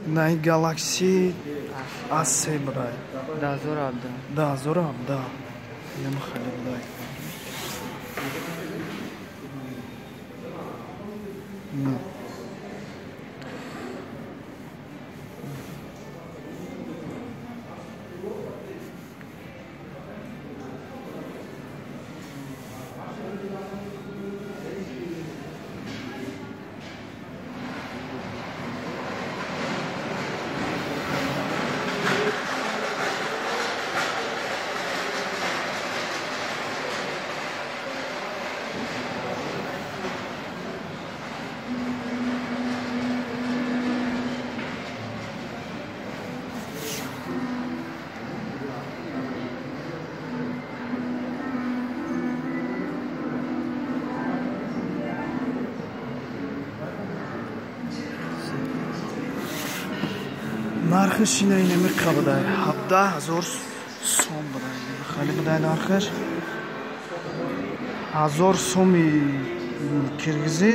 На Galaxy A3 будай. 2017. 2017. Инам хеле будай. На. Нархиш ина инами қабдай 17,000 сом будай. Хали будай нархиш 1000 соми киргизӣ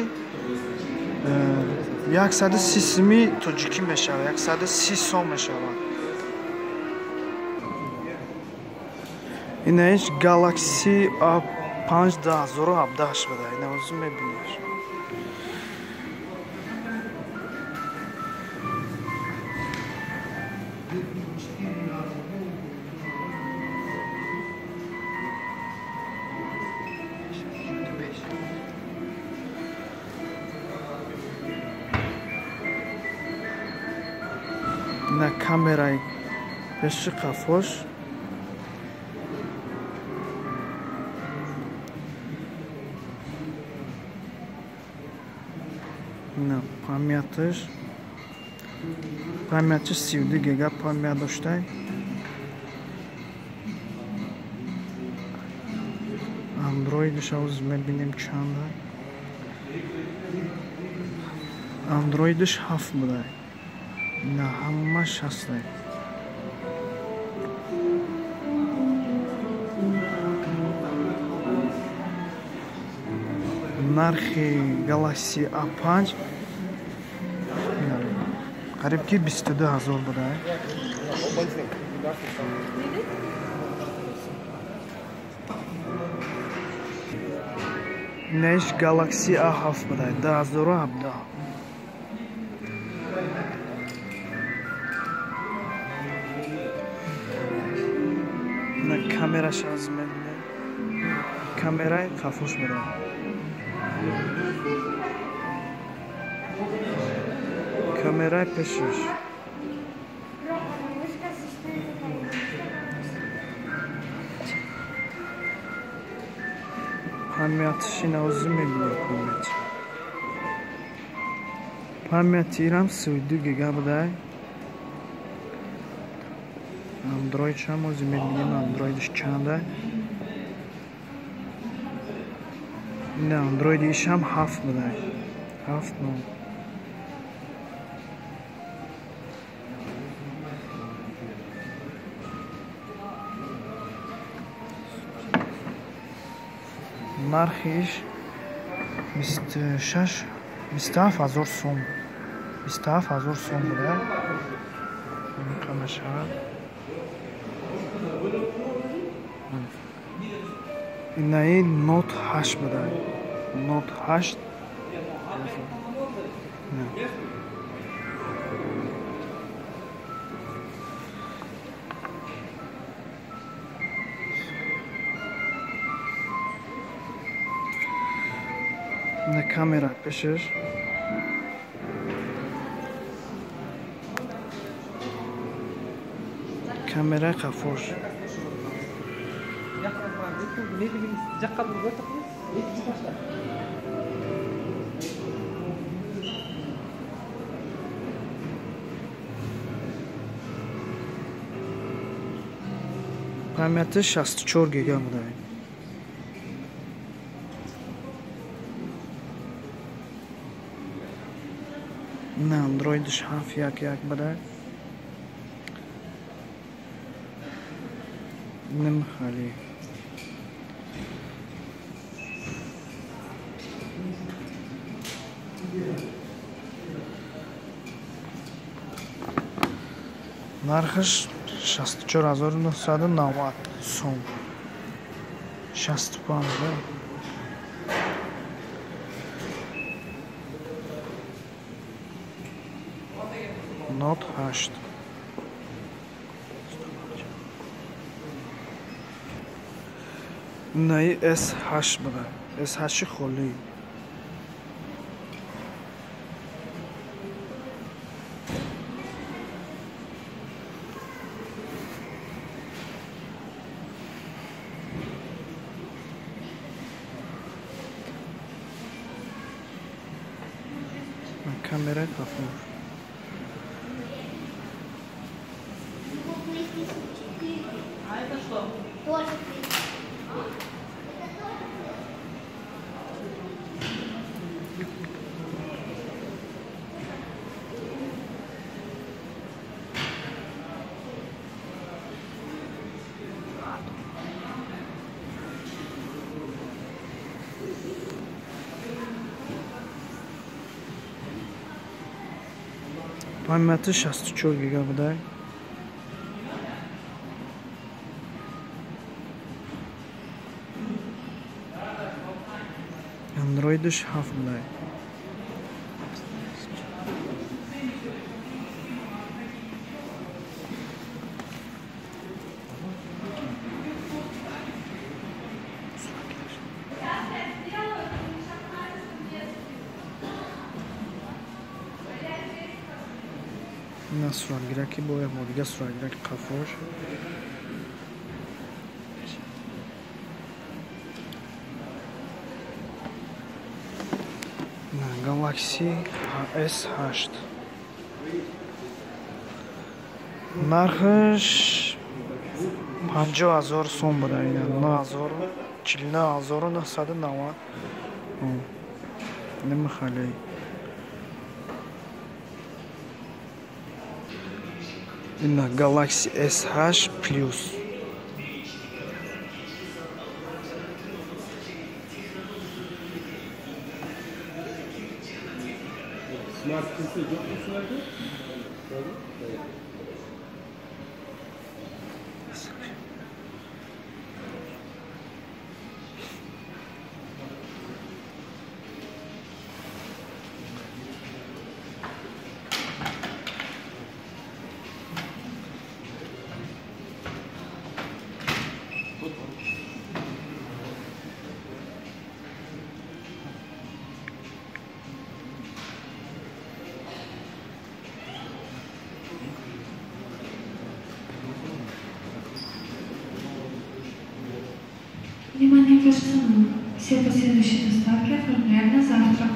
130 сими тоҷикӣ мешавад, 130 сом мешавад. Инаиш Galaxy A5 2017 будай. Ина озу мебинеш. На камераи пеши қафош на памяташ 32 гига памят доштай. Андроидш ҳоз мебинем чанда. Андроидш 7 будай. На ҳамаш ҳастай. Нархи Galaxy A5 қариб ки 22,000 будай. Инаш Galaxy A7 будай 2017. На камераш аз мебинем. Камераи қафош будай. Камераи пешаш. Памятши навзу мебинем памят. Памяти ирам 32 гига будай. Андроид шам ози мебинем андроидш чанда. Ина андроиди ишам 7 будай. 7 нол. Нархиш 26 27,000 сом. 27,000 сом будай. Мешавад. Инаи Note 8 будай. Note 8. На камера пешеш. Камера қафош. Памяти 64 гига будай. На андроидш 7.1.1 будай. Немхали. Нархаш 64990 сом. 65 да? Note 8. Наи S8 буда. S8 холӣ. Камера кафур. А это что? Тоже. Памяти 64 гига будай. Андроидш 7 будай. На суратгираки бо як бор дига суратгираки қафош. На Galaxy S8. Нархаш 50,000 сом буда. Ина 49990. Немахалей. Ина Galaxy S8 Plus. Внимание персоналу! Все последующие доставки оформляем на завтра.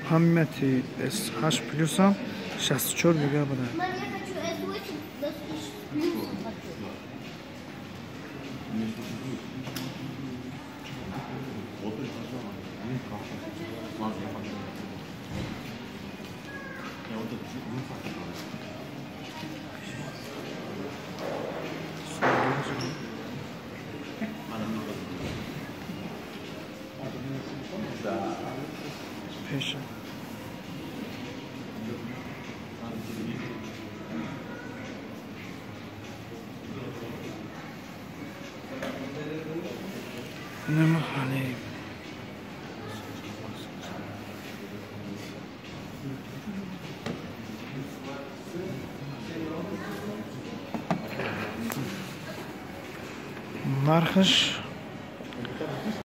Памяти S8 плюсом 64 гига буда. Я хочу S8 плюсом хочу. Пеша. Немахали. Нархаш